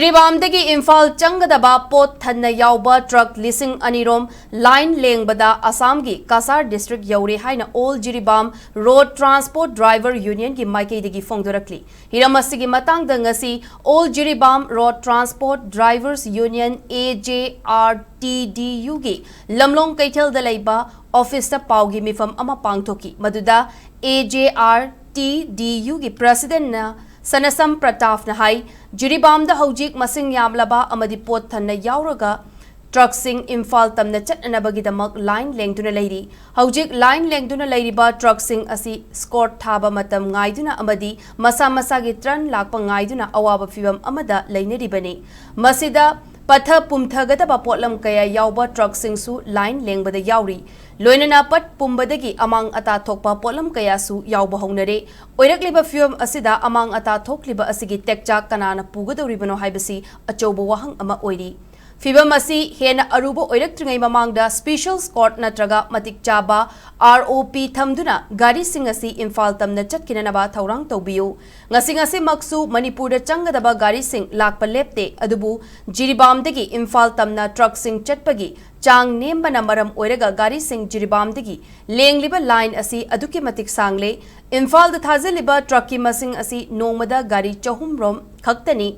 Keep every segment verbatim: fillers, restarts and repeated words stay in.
ꯖꯤꯔꯤꯕꯥꯝꯗꯒꯤ ꯏꯝꯐꯥꯜ ꯆꯪꯒꯗꯕ ꯄꯣꯠ ꯊꯟꯅ ꯌꯥꯎꯕ ꯇ꯭ꯔꯛ ꯂꯤꯁꯤꯡ ꯑꯅꯤ ꯔꯣꯝ ꯂꯥꯏꯟ ꯂꯦꯡꯕꯗ ꯑꯁꯥꯝꯒꯤ ꯀꯁꯥꯔ ꯗꯤꯁꯇ꯭ꯔꯤꯛ ꯌꯧꯔꯦ ꯍꯥꯏꯅ all Jiribam road transport driver ꯌꯨꯅꯤꯌꯟꯒꯤ ꯃꯥꯏꯀꯩꯗꯒꯤ ꯐꯣꯡꯗꯣꯔꯛꯂꯤ꯫ ꯍꯤꯔꯝ ꯑꯁꯤꯒꯤ ꯃꯇꯥꯡꯗ ꯉꯁꯤ all Jiribam road transport drivers union, A J R T D ꯌꯨꯒꯤ ꯂꯝꯂꯣꯡ ꯀꯩꯊꯦꯜꯗ ꯂꯩꯕ ꯑꯣꯐꯤꯁꯇ ꯄꯥꯎꯒꯤ ꯃꯤꯐꯝ ꯑꯃ ꯄꯥꯡꯊꯣꯛꯈꯤ꯫ ꯃꯗꯨꯗ ꯑꯦ ꯖꯦ ꯑꯥꯔ ꯇꯤ ꯗꯤ ꯌꯨꯒꯤ ꯄ꯭ꯔꯁꯤꯗꯦꯟꯠꯅ ꯁꯅꯁꯝ ꯄ꯭ꯔꯇꯥꯞꯅ ꯍꯥꯏ, ꯖꯤꯔꯤꯕꯥꯝꯗ ꯍꯧꯖꯤꯛ ꯃꯁꯤꯡ ꯌꯥꯝꯂꯕ ꯑꯃꯗꯤ ꯄꯣꯠ ꯊꯟꯅ ꯌꯥꯎꯔꯒ ꯇ꯭ꯔꯛꯁꯤꯡ ꯏꯝꯐꯥꯜ ꯇꯝꯅ ꯆꯠꯅꯅꯕꯒꯤꯗꯃꯛ ꯂꯥꯏꯟ ꯂꯦꯡꯗꯨꯅ ꯂꯩꯔꯤ꯫ ꯍꯧꯖꯤꯛ ꯂꯥꯏꯟ ꯂꯦꯡꯗꯨꯅ ꯂꯩꯔꯤꯕ ꯇ꯭ꯔꯛꯁꯤꯡ ꯑꯁꯤ ꯁ꯭ꯀꯣꯔꯠ ꯊꯥꯕ ꯃꯇꯝ ꯉꯥꯏꯗꯨꯅ ꯑꯃꯗꯤ ꯃꯁꯥ ꯃꯁꯥꯒꯤ ꯇ꯭ꯔꯟ ꯂꯥꯛꯄ ꯉꯥꯏꯗꯨꯅ ꯑꯋꯥꯕ ꯐꯤꯚꯝ ꯑꯃꯗ ꯂꯩꯅꯔꯤꯕꯅꯤ꯫ ꯃꯁꯤꯗ ꯄꯠꯊ ꯄꯨꯝꯊꯒꯗꯕ ꯄꯣꯠꯂꯝ ꯀꯌꯥ ꯌꯥꯎꯕ ꯇ꯭ꯔꯛꯁꯤꯡꯁꯨ ꯂꯥꯏꯟ ꯂꯦꯡꯕꯗ ꯌꯥꯎꯔꯤ꯫ ꯂꯣꯏꯅꯅ ꯄꯠ ꯄꯨꯝꯕꯗꯒꯤ ꯑꯃꯥꯡ ꯑꯇꯥ ꯊꯣꯛꯄ ꯄꯣꯠꯂꯝ ꯀꯌꯥꯁꯨ ꯌꯥꯎꯕ ꯍꯧꯅꯔꯦ꯫ ꯑꯣꯏꯔꯛꯂꯤꯕ ꯐꯤꯚꯝ ꯑꯁꯤꯗ ꯑꯃꯥꯡ ꯑꯇꯥ ꯊꯣꯛꯂꯤꯕ ꯑꯁꯤꯒꯤ ꯇꯦꯛꯆꯥꯛ ꯀꯅꯥꯅ ꯄꯨꯒꯗꯧꯔꯤꯕꯅꯣ ꯍꯥꯏꯕꯁꯤ ꯑꯆꯧꯕ ꯋꯥꯍꯪ ꯑꯃ ꯑꯣꯏꯔꯤ꯫ ꯐꯤꯚꯝ ꯑꯁꯤ ꯍꯦꯟꯅ ꯑꯔꯨꯕ ꯑꯣꯏꯔꯛꯇ꯭ꯔꯤꯉꯩ ꯃꯃꯥꯡꯗ ꯁ꯭ꯄꯦꯁꯤꯌꯦꯜ ꯁ꯭ꯀꯣꯔꯠ ꯅꯠꯇ꯭ꯔꯒ ꯃꯇꯤꯛ ꯆꯥꯕ ꯑꯥꯔ ꯑꯣ ꯄꯤ ꯊꯝꯗꯨꯅ ꯒꯥꯔꯤꯁꯤꯡ ꯑꯁꯤ ꯏꯝꯐꯥꯜ ꯇꯝꯅ ꯆꯠꯈꯤꯅꯅꯕ ꯊꯧꯔꯥꯡ ꯇꯧꯕꯤꯌꯨ꯫ ꯉꯁꯤ ꯉꯁꯤꯃꯛꯁꯨ ꯃꯅꯤꯄꯨꯔꯗ ꯆꯪꯒꯗꯕ ꯒꯥꯔꯤꯁꯤꯡ ꯂꯥꯛꯄ ꯂꯦꯞꯇꯦ, ꯑꯗꯨꯕꯨ ꯖꯤꯔꯤꯕꯥꯝꯗꯒꯤ ꯏꯝꯐꯥꯜ ꯇꯝꯅ ꯇ꯭ꯔꯛꯁꯤꯡ ꯆꯠꯄꯒꯤ ꯆꯥꯡ ꯅꯦꯝꯕꯅ ꯃꯔꯝ ꯑꯣꯏꯔꯒ ꯒꯥꯔꯤꯁꯤꯡ ꯖꯤꯔꯤꯕꯥꯝꯗꯒꯤ ꯂꯦꯡꯂꯤꯕ ꯂꯥꯏꯟ ꯑꯁꯤ ꯑꯗꯨꯛꯀꯤ ꯃꯇꯤꯛ ꯁꯥꯡꯂꯦ꯫ ꯏꯝꯐꯥꯜꯗ ꯊꯥꯖꯤꯜꯂꯤꯕ ꯇ꯭ꯔꯛꯀꯤ ꯃꯁꯤꯡ ꯑꯁꯤ ꯅꯣꯡꯃꯗ ꯒꯥꯔꯤ ꯆꯍꯨꯝ ꯔꯣꯝ ꯈꯛꯇꯅꯤ꯫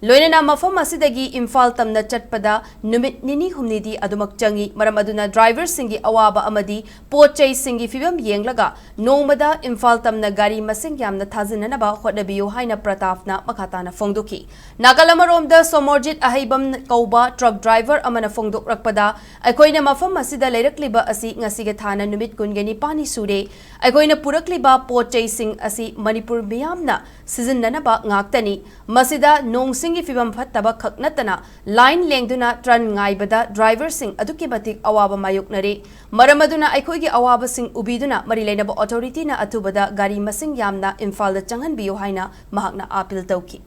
ꯂꯣꯏꯅꯅ ꯃꯐꯝ ꯑꯁꯤꯗꯒꯤ ꯏꯝꯐꯥꯜ ꯇꯝꯅ ꯆꯠꯄꯗ ꯅꯨꯃꯤꯠ ꯅꯤꯅꯤ ꯍꯨꯝꯅꯤꯗꯤ ꯑꯗꯨꯃꯛ ꯆꯪꯏ꯫ ꯃꯔꯝ ꯑꯗꯨꯅ ꯗ꯭ꯔꯥꯏꯚꯔꯁꯤꯡꯒꯤ ꯑꯋꯥꯕ ꯑꯃꯗꯤ ꯄꯣꯠ ꯆꯩꯁꯤꯡꯒꯤ ꯐꯤꯚꯝ ꯌꯦꯡꯂꯒ ꯅꯣꯡꯃꯗ ꯏꯝꯐꯥꯜ ꯇꯝꯅ ꯒꯥꯔꯤ ꯃꯁꯤꯡ ꯌꯥꯝꯅ ꯊꯥꯖꯤꯟꯅꯅꯕ ꯍꯣꯠꯅꯕꯤꯌꯨ ꯍꯥꯏꯅ ꯄ꯭ꯔꯇꯥꯞꯅ ꯃꯈꯥ ꯇꯥꯅ ꯐꯣꯡꯗꯣꯛꯈꯤ꯫ ꯅꯥꯀꯜ ꯑꯃꯔꯣꯝꯗ ꯁꯣꯃꯣꯔꯖꯤꯠ ꯑꯍꯩꯕꯝ ꯀꯧꯕ ꯇ꯭ꯔꯛ ꯗ꯭ꯔꯥꯏꯚꯔ ꯑꯃꯅ ꯐꯣꯡꯗꯣꯛꯂꯛꯄꯗ, ꯑꯩꯈꯣꯏꯅ ꯃꯐꯝ ꯑꯁꯤꯗ ꯂꯩꯔꯛꯂꯤꯕ ꯑꯁꯤ ꯉꯁꯤꯒ ꯊꯥꯅ ꯅꯨꯃꯤꯠ ꯀꯨꯟꯒ ꯅꯤꯄꯥꯟꯅꯤ ꯁꯨꯔꯦ꯫ ꯑꯩꯈꯣꯏꯅ ꯄꯨꯔꯛꯂꯤꯕ ꯄꯣꯠ ꯆꯩꯁꯤꯡ ꯑꯁꯤ ꯃꯅꯤꯄꯨꯔ ꯃꯤꯌꯥꯝꯅ ꯁꯤꯖꯤꯟꯅꯅꯕ ꯉꯥꯛꯇꯅꯤ꯫ ꯃꯁꯤꯗ ꯅꯣꯡꯁꯤꯡꯒꯤ ꯐꯤꯚꯝ ꯐꯠꯇꯕ ꯈꯛ ꯅꯠꯇꯅ ꯂꯥꯏꯟ ꯂꯦꯡꯗꯨꯅ ꯇ꯭ꯔꯟ ꯉꯥꯏꯕꯗ ꯗ꯭ꯔꯥꯏꯚꯔꯁꯤꯡ ꯑꯗꯨꯛꯀꯤ ꯃꯇꯤꯛ ꯑꯋꯥꯕ ꯃꯥꯌꯣꯛꯅꯔꯦ꯫ ꯃꯔꯝ ꯑꯗꯨꯅ ꯑꯩꯈꯣꯏꯒꯤ ꯑꯋꯥꯕꯁꯤꯡ ꯎꯕꯤꯗꯨꯅ ꯃꯔꯤ ꯂꯩꯅꯕ ꯑꯣꯊꯣꯔꯤꯇꯤꯅ ꯑꯊꯨꯕꯗ ꯒꯥꯔꯤ ꯃꯁꯤꯡ ꯌꯥꯝꯅ ꯏꯝꯐꯥꯜꯗ ꯆꯪꯍꯟꯕꯤꯌꯨ ꯍꯥꯏꯅ ꯃꯍꯥꯛꯅ ꯑꯥꯄꯤꯜ ꯇꯧꯈꯤ꯫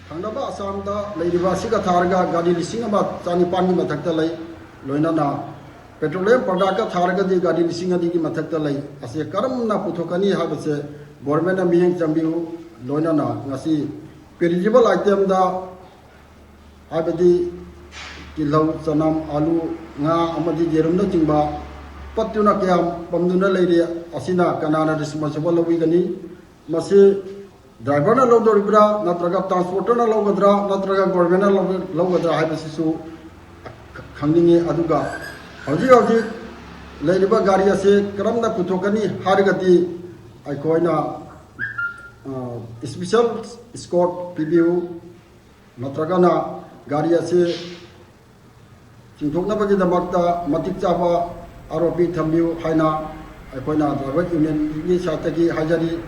ꯊꯪꯅꯕ ꯑꯁꯥꯝꯗ ꯂꯩꯔꯤꯕ ꯑꯁꯤꯒ ꯊꯥꯔꯒ ꯒꯥꯔꯤ ꯂꯤꯁꯤꯡ ꯑꯃ ꯆꯅꯤꯄꯥꯟꯒꯤ ꯃꯊꯛꯇ ꯂꯩ꯫ ꯂꯣꯏꯅꯅ ꯄꯦꯇ꯭ꯔꯣꯂꯤꯌꯝ ꯄ꯭ꯔꯗꯛꯀ ꯊꯥꯔꯒꯗꯤ ꯒꯥꯔꯤ ꯂꯤꯁꯤꯡ ꯑꯅꯤꯒꯤ ꯃꯊꯛꯇ ꯂꯩ꯫ ꯑꯁꯤ ꯀꯔꯝꯅ ꯄꯨꯊꯣꯛꯀꯅꯤ ꯍꯥꯏꯕꯁꯦ ꯒꯣꯔꯃꯦꯟꯅ ꯃꯤꯠꯌꯦꯡ ꯆꯪꯕꯤꯌꯨ꯫ ꯂꯣꯏꯅꯅ ꯉꯁꯤ perishable itemꯗ, ꯍꯥꯏꯕꯗꯤ ꯇꯤꯜꯍꯧ, ꯆꯅꯝ, ꯑꯥꯂꯨ, ꯉꯥ ꯑꯃꯗꯤ ꯌꯦꯔꯨꯝꯅꯆꯤꯡꯕ ꯄꯠꯇꯨꯅ ꯀꯌꯥꯝ ꯄꯝꯗꯨꯅ ꯂꯩꯔꯤ, ꯑꯁꯤꯅ ꯀꯅꯥꯅ responsible ꯂꯧꯕꯤꯒꯅꯤ? ꯃꯁꯤ driverꯅ ꯂꯧꯗꯣꯔꯤꯕ꯭ꯔꯥ, ꯅꯠꯇ꯭ꯔꯒ transporterꯅ ꯂꯧꯒꯗ꯭ꯔꯥ, ꯅꯠꯇ꯭ꯔꯒ governmentꯅ ꯂꯧꯒ-, ꯂꯧꯒꯗ꯭ꯔꯥ ꯍꯥꯏꯕꯁꯤꯁꯨ ꯈꯪꯅꯤꯡꯉꯤ꯫ ꯑꯗꯨꯒ ꯍꯧꯖꯤꯛ ꯍꯧꯖꯤꯛ ꯂꯩꯔꯤꯕ ꯒꯥꯔꯤ ꯑꯁꯤ ꯀꯔꯝꯅ ꯄꯨꯊꯣꯛꯀꯅꯤ ꯍꯥꯏꯔꯒꯗꯤ, ꯑꯩꯈꯣꯏꯅ, ꯑ, special escort ꯄꯤꯕꯤꯌꯨ, ꯅꯠꯇ꯭ꯔꯒꯅ ꯒꯥꯔꯤ ꯑꯁꯤ ꯆꯤꯡꯊꯣꯛꯅꯕꯒꯤꯗꯃꯛꯇ ꯃꯇꯤꯛ ꯆꯥꯕ ꯑꯔꯣꯄꯤ ꯊꯝꯕꯤꯌꯨ ꯍꯥꯏꯅ ꯑꯩꯈꯣꯏꯅ driver unionꯒꯤ sideꯇꯒꯤ ꯍꯥꯏꯖꯔꯤ꯫